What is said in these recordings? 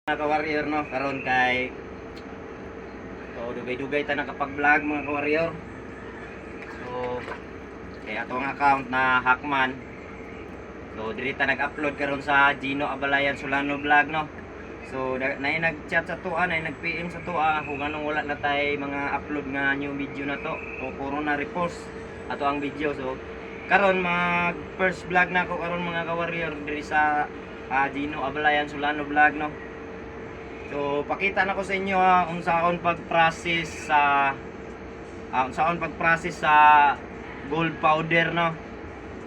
Mga ka-warrior, no, karon kay so dugay-dugay ta nakapag-vlog, mga ka-warrior. So kay atong account na hack man, so diri ta nag-upload karon sa Gino Abalayan Solano Vlog, no. So naay nag-chat sa tua, naay nag-PM sa tua kung anong wala na tay mga upload nga new video na to. So puro na repost ato ang video. So karon mag first vlog na ako karon, mga ka-warrior, diri sa Gino Abalayan Solano Vlog, no. So pakita na ko sa inyo ha unsa akong pag-process sa unsa akong pag-process sa gold powder, no.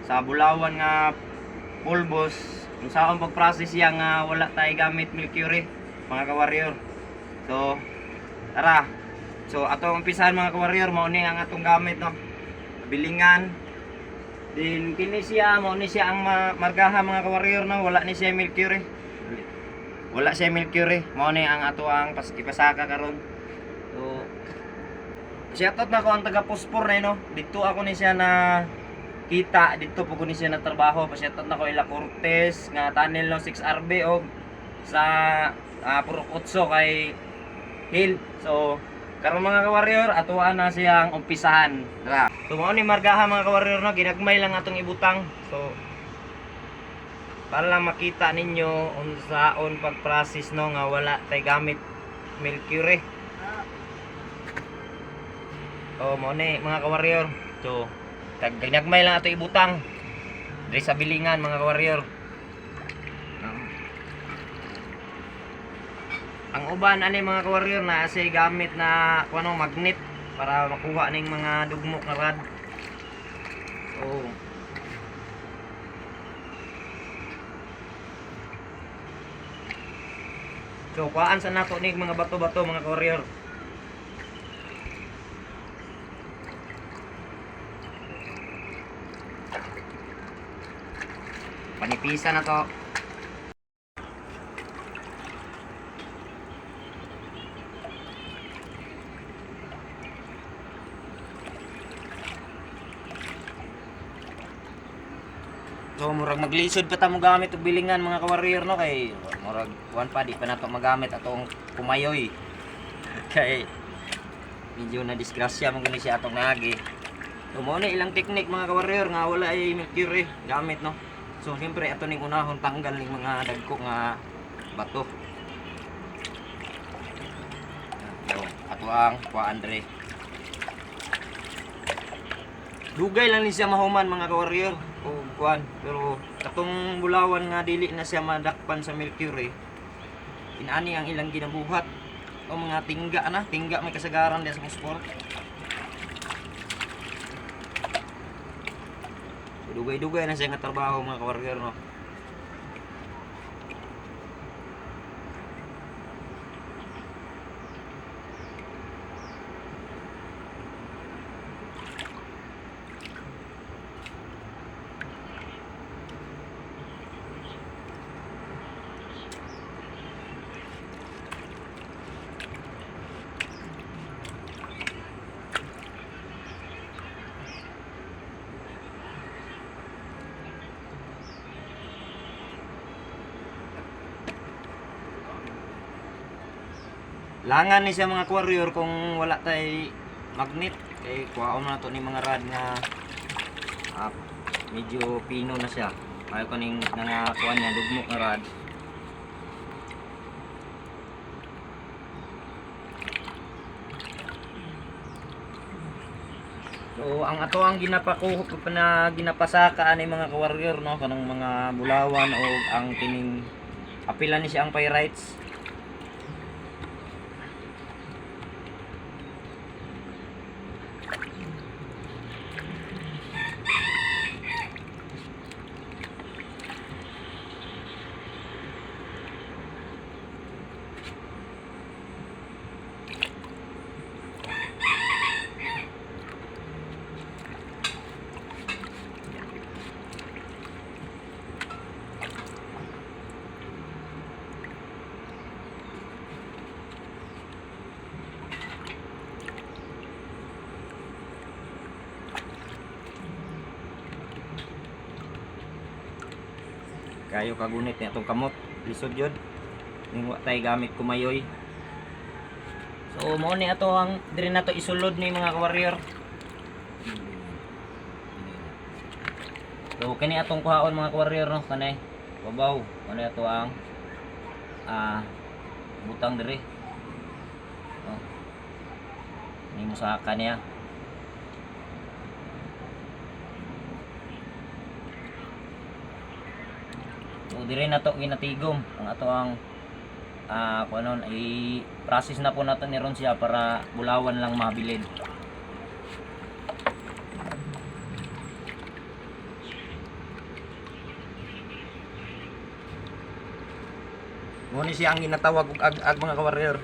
Sa bulawan nga pulbos, unsa akong pag-process siya nga wala tay gamit mercury, mga ka-warrior. So tara. So atong umpisahan, mga ka-warrior, mao ni ang atong gamit, no. Bilingan din kini siya, mao ni siya ang margaha, mga ka-warrior, no. Wala ni siya mercury. Wala siya mercury. Mao ni ang ato ang ipasaka karon. So shoutout na ko ang taga Puspor na, no. Dito ako ni siya na kita, dito po ko ni siya na trabaho. Pa-shoutout na ko ila Cortez nga tunnel, no, 6RB og sa Purok Otso kay Hill. So karon, mga ka-warrior, atuan na siyang umpisahan. Tara. So mao ni margaha, mga ka-warrior, no, ginagmay lang atong ibutang. So para lang makita ninyo unsaon pag-process, no, nga wala tay gamit mercury. Oh, mao ni, mga ka-warrior. So ginagmay lang ato ibutang diri sa bilingan, mga ka-warrior. Ang uban ani, mga ka-warrior, na say gamit na kuno magnet para makuha ning mga dugmok nga rad. So kuhaan sa nato ning mga bato-bato, mga ka-warrior. Panipisa na to. So murag maglisod pa ta mo gamit og bilingan, mga ka-warrior, no, kay murag kuan pa, di pa nato magamit atong kumayoy kay medyo na disgrasya man gani siya atong naagi. So mao na ilang technique, mga ka-warrior, nga wala ay mercury gamit, no. So siyempre ato ning unahon tanggal ning mga dagko nga bato. So ato ang kuan dre. Dugay lang ni siya mahuman, mga ka-warrior, o kuan, pero katong bulawan nga dili na siya madakpan sa mercury, inani ang ilang ginabuhat o mga tingga na, tingga may kasagaran diya sa sport. Dugay-dugay na siya nga trabaho, mga ka-warrior, no. Langan ni siya, mga warrior, kung wala tay magnet kay kuhaon na to ni mga rad nga medyo pino na siya. Ayo kaning nga kuan niya dugmok nga rad. So ang ato ang ginapako na ginapasaka ani, mga ka-warrior, no, kanang mga bulawan o ang kining apila ni siya ang pyrites. Kayo kagunit ni atong kamot. Lisod yun. Ning wa tay gamit kumayoy. So mao ni ato ang diri nato isulod ni, mga ka-warrior. So kini atong kuhaon, mga ka-warrior, no, kanay. Babaw, ano ato ang butang diri. No. Ni mo sa kaniya. So diri na to ginatigom ang ato ang kung ano, i-process na po nato ni ron siya para bulawan lang mabilin. Ngunit siya ang ginatawag og ag-ag, mga kawarrior.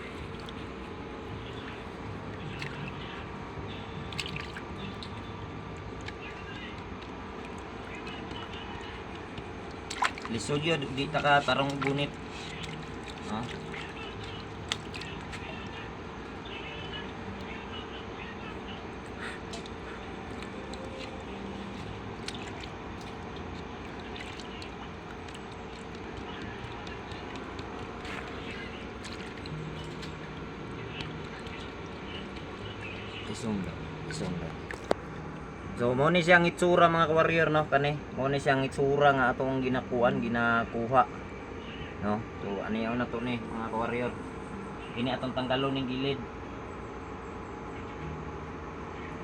Lisod yun, di ta ka tarong gunit. Ha? Isong daw, isong daw. So mo ni siyang itsura, mga ka-warrior, no, kani. Mo ni siyang itsura nga atong ginakuan, ginakuha. No? So ano yaw na to ni, mga ka-warrior. Kini atong tanggalon ning gilid.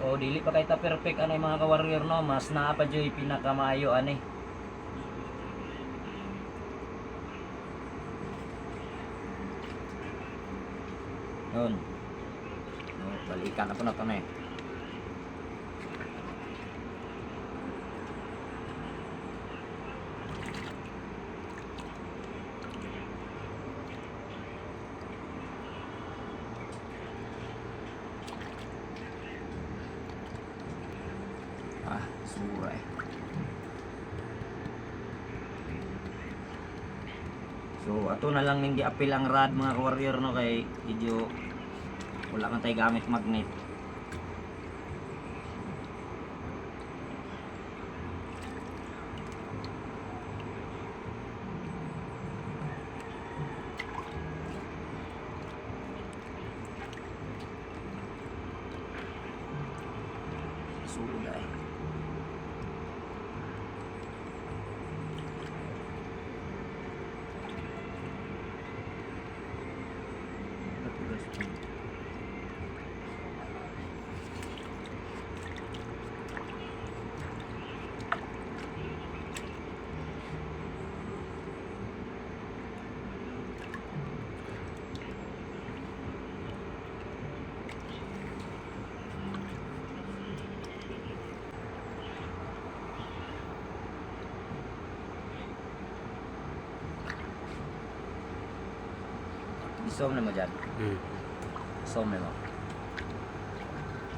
O dili pa kay ta perfect ano mga ka-warrior, no, mas naa pa joy pinakamaayo ani. Yun. No, balikan na po na to na eh. Ah, sura eh. So, ato na lang ning giapil ang rad, mga ka-warrior, no, kay medyo wala man tayo gamit magnet. Suda eh. Matugas pa. Isom na mo dyan. Isom na mo.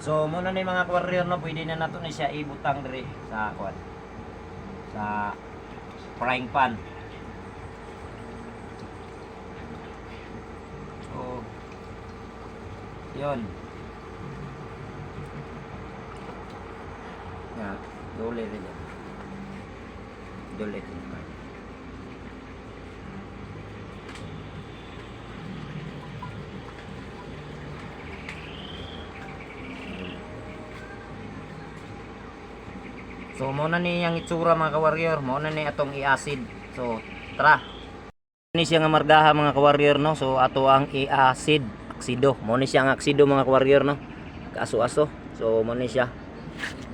So, muna na yung mga warrior, no, pwede na nato na siya ibutang diri sa kwan. Sa frying pan. So, yun. Ya, dole rin yan. Dole rin yan. So mao na ni ang itsura, mga ka-warrior, mao na ni atong i-acid. So tara. Ni siya nga margaha, mga ka-warrior, no. So ato ang i-acid, aksido. Mao ni siya ang aksido, mga ka-warrior, no. Kaaso-aso. So mao ni siya.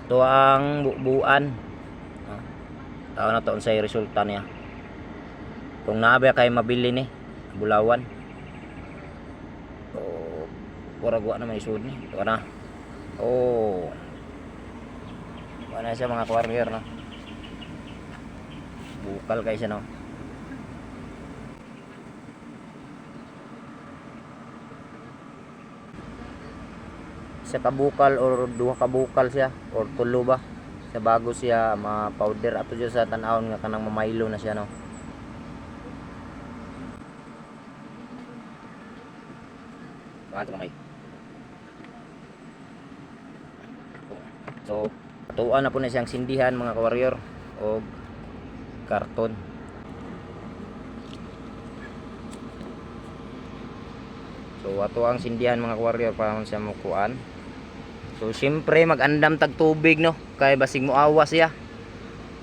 Ito ang bubuan. No? Tao na to unsay resulta niya. Kung naa ba kay mabili ni bulawan. O murag wa na may isud ni. Ito na. Oh. Wala siya, mga warrior, no. Bukal kay siya, no. Isa ka bukal or duha ka bukal siya or tulo ba sa bago siya ma-powder ato dyan sa tan-awon nga kanang mamaylo na siya, no. Bakit kamay? So, tuan na po na siyang sindihan, mga ka-warrior, og karton. So ato ang sindihan, mga warrior, para man siya mukuan. So siyempre mag-andam tag tubig, no, kay basig mo awas siya.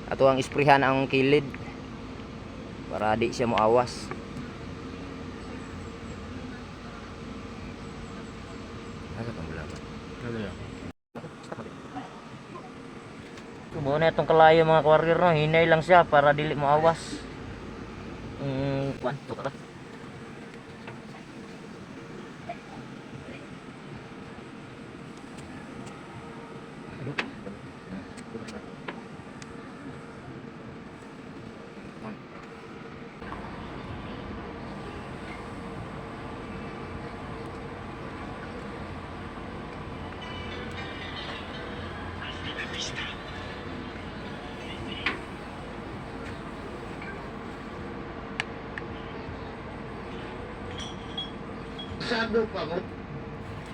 Ato ang isprehan ang kilid para di siya moawas. Asa pang bulawan? So, mao na itong kalayo, mga warrior, no, hinay lang siya para dili moawas. Kuan, tuka ka. Sado pa mo.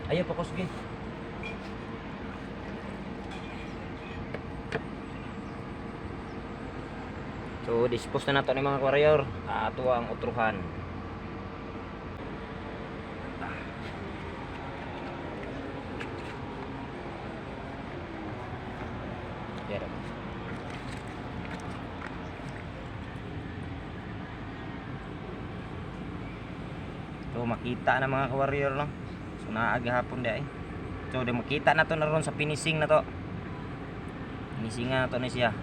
Ayaw pa kusgi. So dispose na nato ni mga warrior. Ato ang utruhan. Pero. So makita na, mga ka-warrior, no. So naa gihapon di ay. So di makita na to na ron sa finishing na to. Finishing na to ni siya.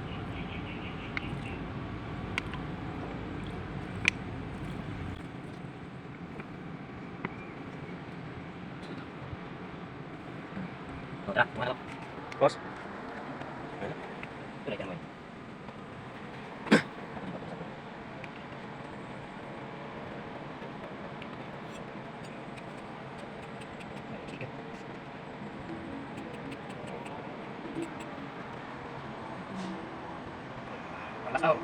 Tara, mga boss. Tuloy ka naman. Malakaw.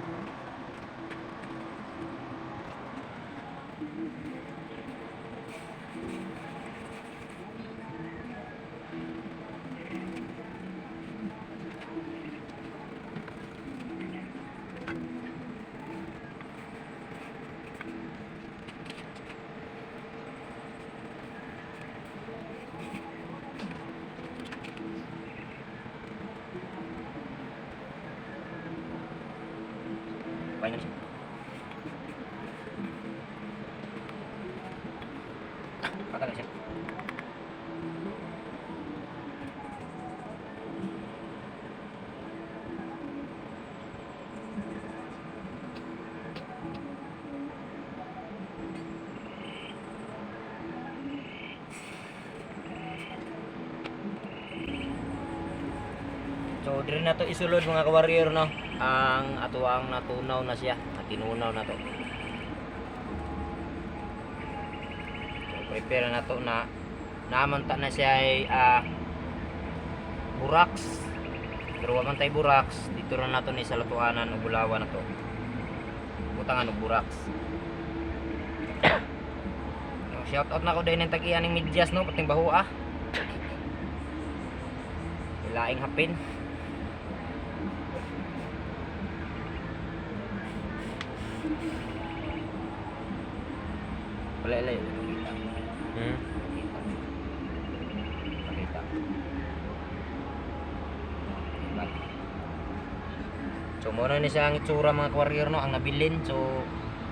Final siya. Patay na siya. So diri na to isulod, mga ka-warrior, no. Ang atuang natunaw na siya, natinunaw na to. So prepare na to na naman ta na siya ay buraks. Pero wa man tay buraks, dito na nato ni sa lutuanan ug bulawan na to. Butangan og buraks. No, shout out na ko dahil ng tag-iya ning medyas, no, pating baho ah. Laing hapin. Wala ilayo, makita. Makita. Makita. Diba? So muna ni siya ang itsura, mga warrior, no, ang nabilin. So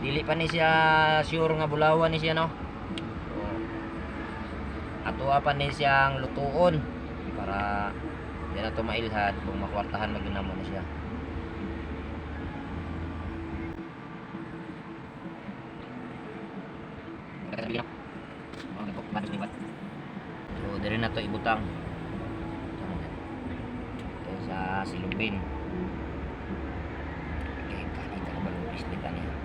dili pa ni siya sure nga bulawan ni siya, no. So atoa pa ni siyang lutuon para di na to mailhan kung makwartahan magyud namo ni siya. So diri na to ibutang. Ito sa silupin. Okay, kanita ka ba islitan niya?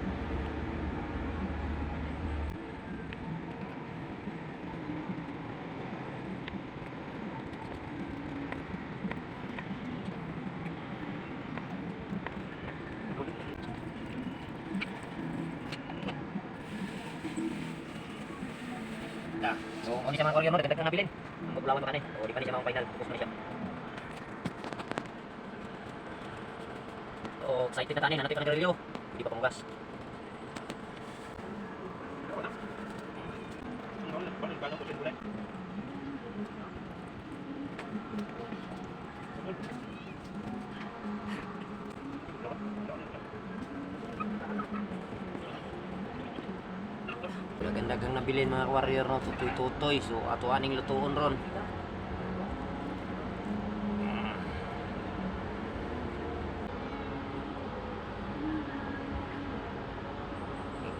Ta. So, ano siya, mga warrior, no, dagdag na nabilin. Ang mabulawan pa kani. O di pa ni siya mga final, focus pa ni siya. So, excited na tani, nanatay pa ng garilyo. Hindi pa pamugas. Dagang nabilin, mga warrior, no, tutoy-tutoy. So ato aning lutuon ron.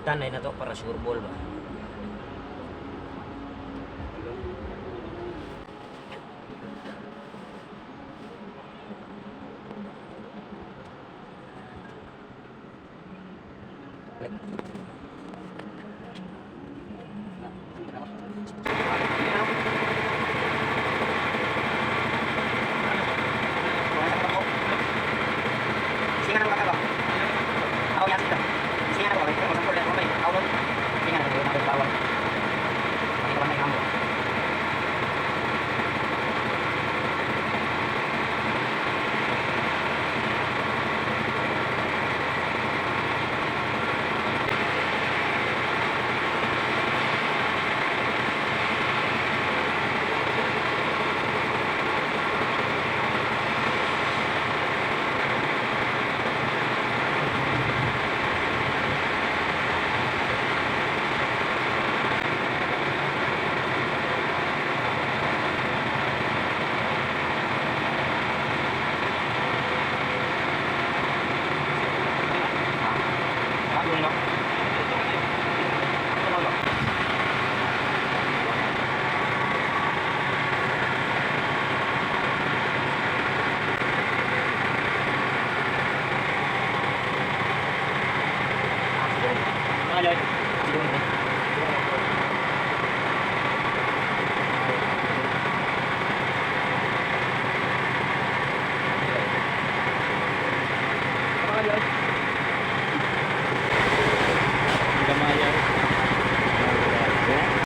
Tanay na to para sure ball ba.